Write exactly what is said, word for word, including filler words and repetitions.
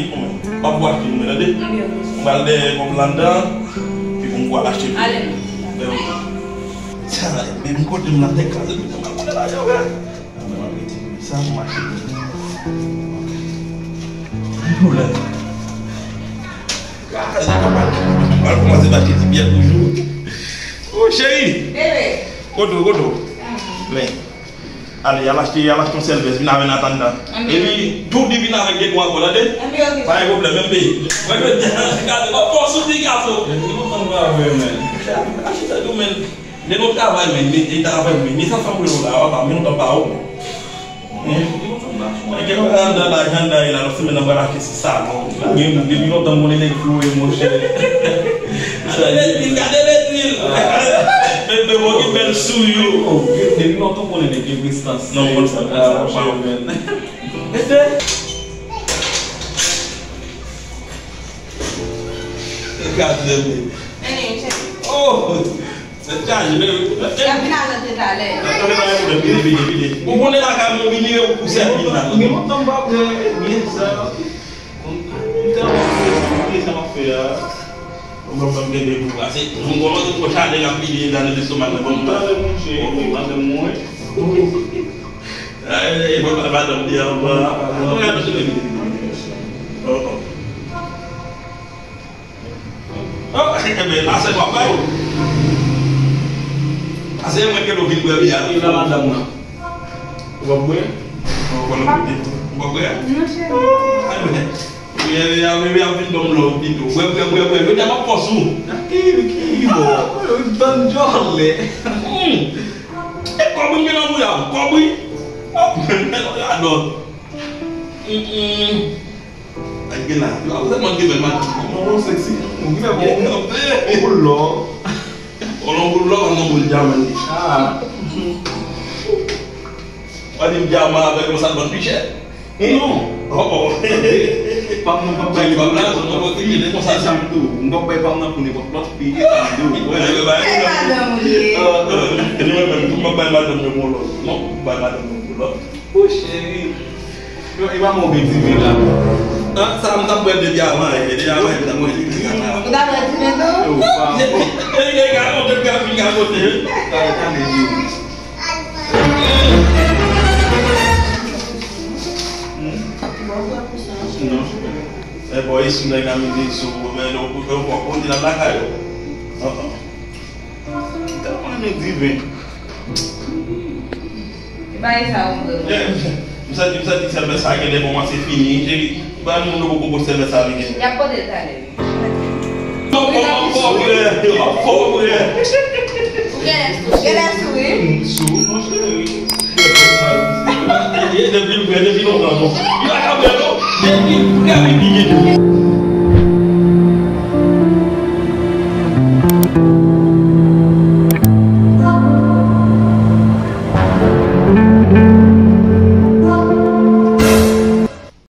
wi, mwen. M ap pou achte mwen, tande? M pral dèyè kòb la anndan, epi pou m pou al achte. Ale. Sa, men m kote m la tèt kraze, m pa konnen lajan, frè. Sa, m ap rete sa pou m achte. Ok. Ki pwoblèm? Ah, sa pa mal. M pral kòmanse pa achte ti byè toujou. Oh, cheri. Bebe. Kote w, kote w? Men. Ale, al achte, al achte yon sèl vès, vin avè n anndan. Epi, tou di vin avèk de twa kò, tande? Pa gen pwoblèm, menm peyi. Mwen, mwen, gade, mwen, fò sou ti gason. Mwen kontan pa vre, men. Achte sa tou, men. Nèg yo travay, men, men, e travay, men, men sa fanm rele w la, papa, men lontan pa ou. Gen yon anndan la, jan anndan ye la, lòt semèn nan pral achte sou salon. Gen, depi lontan m konnen nèg fou ye, monchè. Gade Bedwil, gade Bedwil. Men, men, bon, ki bèl souri. Oh, depi lontan m konnen nèg gen prestans. Non, m konn sa, m konn sa, m konn sa. Ede. Gade, men. Oh! Tèt chaje, men wi. Y ap vin al rantre talè. Talè pa gen pwoblèm, vini, vini, vini. Ou konnen lakay mwen, vini, ou sèvi la. Gen lontan m pa pran byen sa. M te anvi pran sa m ap fè a. Mwen pa gen de pou pase. Mwen kòmanse pran chalè k ap vini nan lestomak mwen. Talè, monchè, talè mwen. Ay, ay, ay, madanm li anba. Mwen gade sou vini. Oh, oh. Oh, enben, la se w ap bay ou. Ase mwen ke nou vin bwè biyè a. E la madanm nan. Ou p ap bwè? Ou p ap bwè? Non, cheri. Ay, men. Bwè, bwè, bwè, ap vin ban m love pito. Bwè, bwè, bwè, bwè. Jodi a m ap fòs ou. Ki, ki bò? Ou tann djòlè. Hmm. E kòb wi m gen nan bouda. Kòb wi. Oh, men, men, adò. Mm, mm. Ak gen la. Yo ap tèlman gen bèl madanm. Manman w sexy. Ou gen bon. Ou lò. Ou lò, ou lò, ou lò, ou lò, ou lò, ou lò. Ah. Ou di m dyaman avèk yon sa l vann pi chè. Non. Oh, oh. Pam nan p ap bay pou nenpòt lòt fi, se sa m di w. M p ap bay pam nan pou nenpòt lòt fi, se sa m di w. Wè, nèg yo bay. E madanm ou ye. E nou menm, m p ap bay madanm yo pou lòt. Non, m p ap bay madanm yo pou lòt. Ou cheri. Yo, e pa move diven la. Ah, sa m t ap bwè depi avan, e, depi avan, e, m t ap bwè diven la. Ou t ap bwè diven tou? Yo, pa. E, e, e, gagote, gagote, gagote. Tande, tande, di. Non. E, bò, e sou nèg la mete sou, men, ou, ou, ou, ou, ou, nan lakay, yo. An, an. M tèlman renmen diven. E pa e sa ou vle. Yeah, m santi, m santi sèvès sa genlè kòmanse fini. Cheri, ba moun yo poko pote sèvès sa vini. Y ap pote l talè, wi. Wi, n ap fò vre, ap fò vre. Ou genlè sou, genlè sou, wi. M sou, non, cheri. E depi l vre, depi lontan, non. Li pa ka vre, non. Depi l vre, li bliye.